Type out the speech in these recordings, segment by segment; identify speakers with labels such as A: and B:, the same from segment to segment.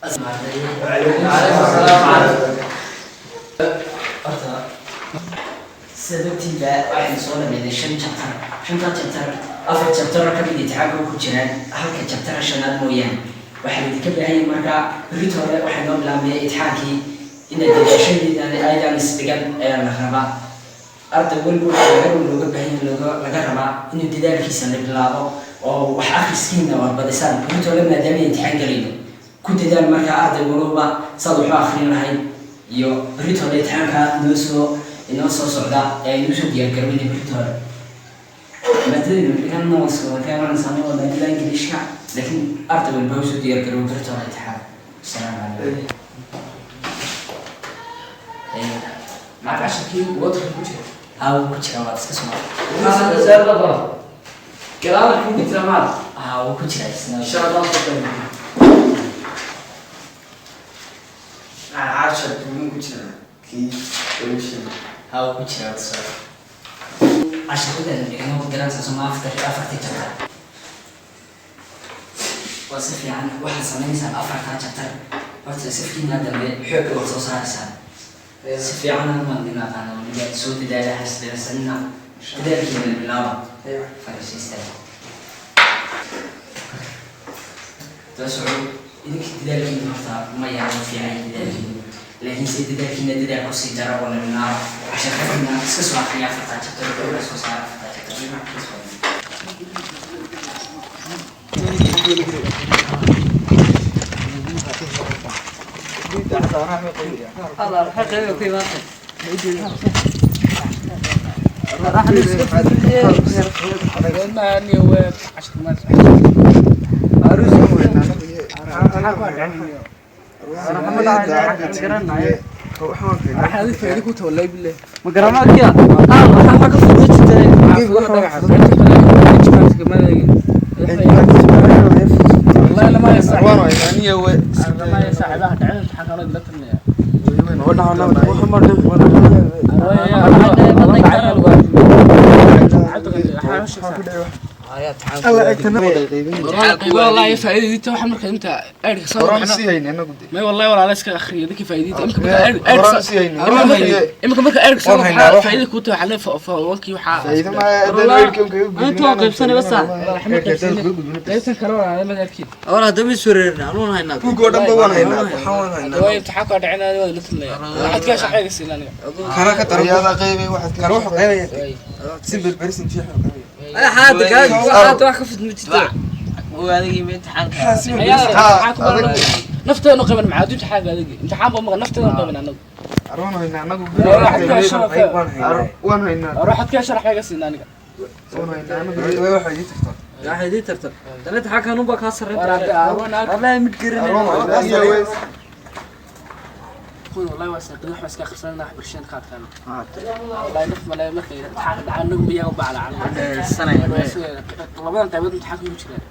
A: Calaykum salaam. Horta sidaad ogtiinba, waxaynu soo dhameynay shan chapter. Shanta chapter, afar chapter ka mid imtixaanka ku jiraan, halka chapter shanaad mooyaane. Waxaa idinka baahan yahay markaa berito hore waxay noo bilaabmaya imtixaankii, inaad dadaashadeedaan ayadaan isdhigan ayaa la rabaa. Arday weliba waxaa laga looga baahan yahay, laga rabaa inuu dadaalkiisa la bilaabo oo wax akhriskiina waad badisaan berito hore, maadaama imtixaan galayno. Ku dadaal markaa arday walowba saad waxu akhrin lahayd iyo berito hore imtixaanka inoo soo socda ee aynu usoo diyaargaroweyna berito hore. Maadadaynu dhiganna waa soo ka imanaysaa waa maadada Ingiliishka, laakiin arday walba usoo diyaargarow berito hore imtixaan. Asalaamu calaykum.
B: Macalin, casharkii waterka ku jira?
A: Haa, wuu ku jiraa, waad iska soo
B: Gadaal ku jira, macalin?
A: Haa, wuu ku jiraa isna.
B: Insha Allah soo qayb.
C: Cashar ku jira kii pollution?
A: Haa, wuu ku jiraa, waad soo casharadaynu dhigano garanaysaa soma? Afartii chapter waa si fiican. Waxaad samaynaysaa afartaa chapter horta safkiina dambe xoogga waad soo saaraysaa si fiican. Waan idin aqaana, weliba soo dadaala, hasdheersanina, dadaalkiina bilaaba. Fariisiista daba soco. Idinka dadaalkiina horta ma yaro, fiican dadaalkiina, laakiin se dadaalkiina dadaal kusii dara oo la bilaabo casharadiina. Iska soo akriya afartaa chapter oo soo saara afartaa chapter.
B: والله faa'iidadiita waxa marka inta aadka soo may wallahi walaala iska akhriyo dadkii faa'iidadiita imka marka aadka imka marka aadka soo waxa faa'iido ku tahay waxa la wankii waxa qaybtan kale walaala ma arkin.
D: Awal hadda ma soo anuun haynaa.
C: Buugoo dhan ba waan haynaa, waxaan waan haynaa.
B: Way imtixaanka dhacina waa la tilnaya, waxaad ka shaqeyga siin aniga.
C: Kana ka tarbiyaada qaybay, waxaad kana wuxuu qaybaya simple person fiican qaybaya.
D: Xaada ka xaada wax ka fud ma jirto. Adigii ma imtixaanka?
B: Nafteenu qaban maxaa imtixaanka adigi imtixaan ba maqa nafteenu qaban anagu.
C: Waan haynaa anagu, waan haynaa.
B: Waxaad ka sharaxayga siin aniga.
C: Waan haynaa anagu, waxa idin tartaa.
D: Waxay idin tarta tan imtixaanka unbaa kaa sarreynta, wallahi mid garanay.
B: والله waa saaqid wax iska akhrisanana wax bulshada ka adkaan wallahi naf malay markay imtixaanka dhacaan anagu miyaga bacla labadan qaybood imtixaanka ugu jiraan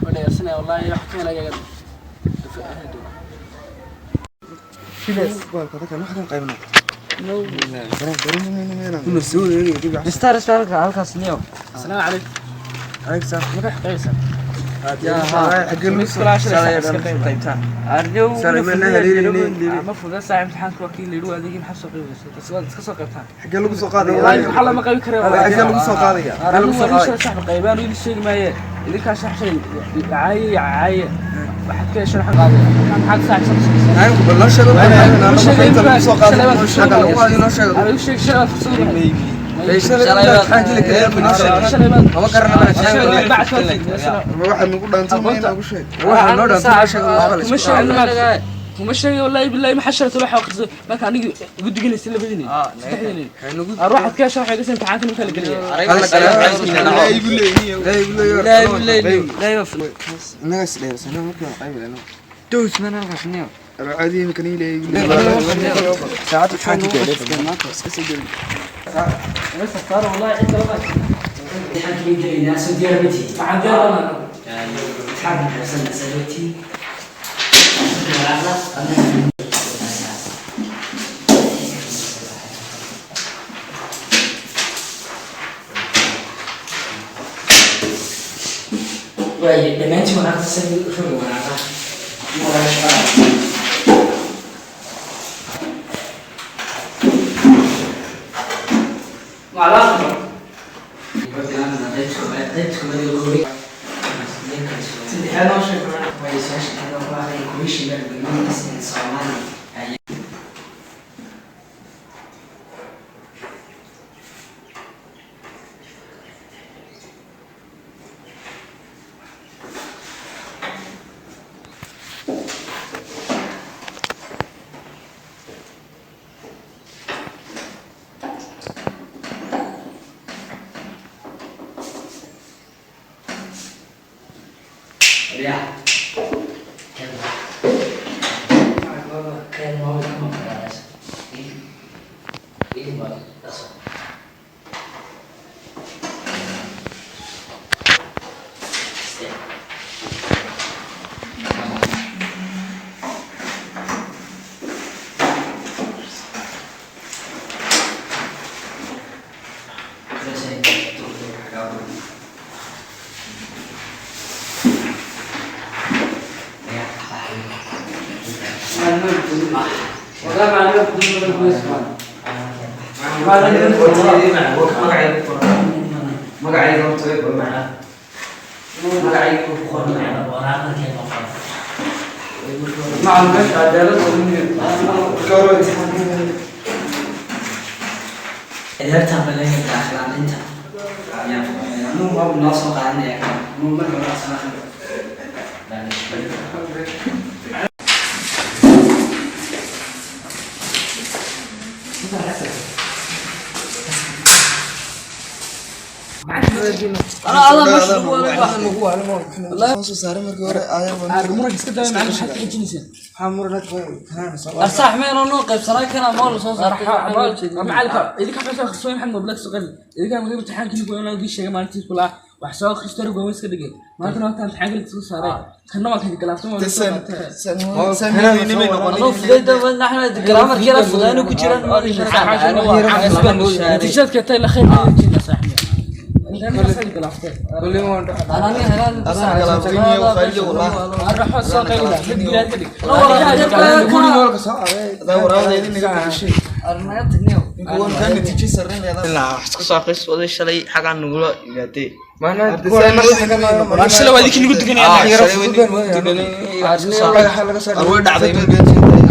B: waa dheersanaya, wallahi wax ka helaya.
D: Mister isbitaalka halkaas niyo.
B: Asalaamu calaykum. Marka xaqaysa. Ma fuda saa imtixaanka waa kii layidhi adigii maxaa soo qaybaysa tas waad iska soo qaybtaan.
C: Xagee lagu soo qaadaya?
B: Waxaa lama qaybi karaya.
C: Xagee lagu soo qaadaya?
B: Anigu waa nin sax qaybaan idin sheegi maaye, idinkaa shax shay caaye caaye waxaad ka heshan xaq qaadaya maxaad saax
C: Anigu bal noo sheego inta lagu soo qaaday, xagga lagu qaadayo noo sheego.
B: Anigu sheeg shalay fursad
C: Waxaad nagu dhaantay ma inaa ugu sheeg, waxaad noo dhaantay noo sheeg.
B: Kuma sheegay wallahi billahi maxaa shalay waxa akhriso marka aniga ugu diganaysa labadiina saddexdiina waxaad ka heshan waxay gashan imtixaanka ninka la gelaya.
D: Doos man halkaas niyo.
A: Imtixaankii gelaynaa, soo diyaar ma tihi?
B: Waxaan diyaar.
A: Imtixaanka xabsanaa sababtii waaye dhammaantiin waraaqda sida roga waraaqa waraaq shaqada. Way su-aasha kada ku akhriya equation means in Somali. Yeah. Kan mau kamu keras. Ini mau langsung. Selesai. Tuh,
D: والله ما عندنا بدون ولا كويس
A: magacayga horta way macna magacayga ku qoran macna waraaqda ma qoran.
D: مع المش عدالة.
A: Ciyaarta baleega akhlaaqinta ayaa anuu waa noo soo qaadanaya anuu marka hore soo akhriyo.
C: Soo saaray markii hore ayaa
B: Muranka iska daaya macallin, maxaad ka xijinaysaa?
D: أرساح مين أنا قيب سنة كنا مول soo saartay.
B: Macallinka idinka waxaa soo akhriso maxamed mobilka soo qali idinka markii imtixaanka lagu weynaa gii sheegay maalintii kula wax soo akhristo rag iska dhigay maantana waqti imtixaanka la soo saaray kana waa ka galaafto waa soo
C: saamiinimay
D: أنا فديت نحن جرامر كلا فدانو كجيران ما
B: natiijadka tay la khayr ma jirna saaxiib inta soo galaaftay. Arraxo soo qayla mid bilaad ka dhig.
E: Wax isku soo akhris waday shalay xagaan nagula yimaadee.
B: Shalay waa idinka nagu dukanaya.
E: Arway dhacday.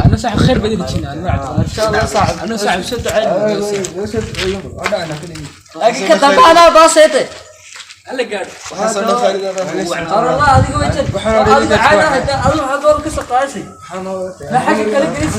B: أنا صاحب خير بدي لجينا أنا صاحب شد عين.
D: لكن كتب أنا باسيته.
B: هلا قاعد.
D: الله هذيك وجه هذا عادة هذا هذول قصة قاسي. لا حاجة كلا جريس.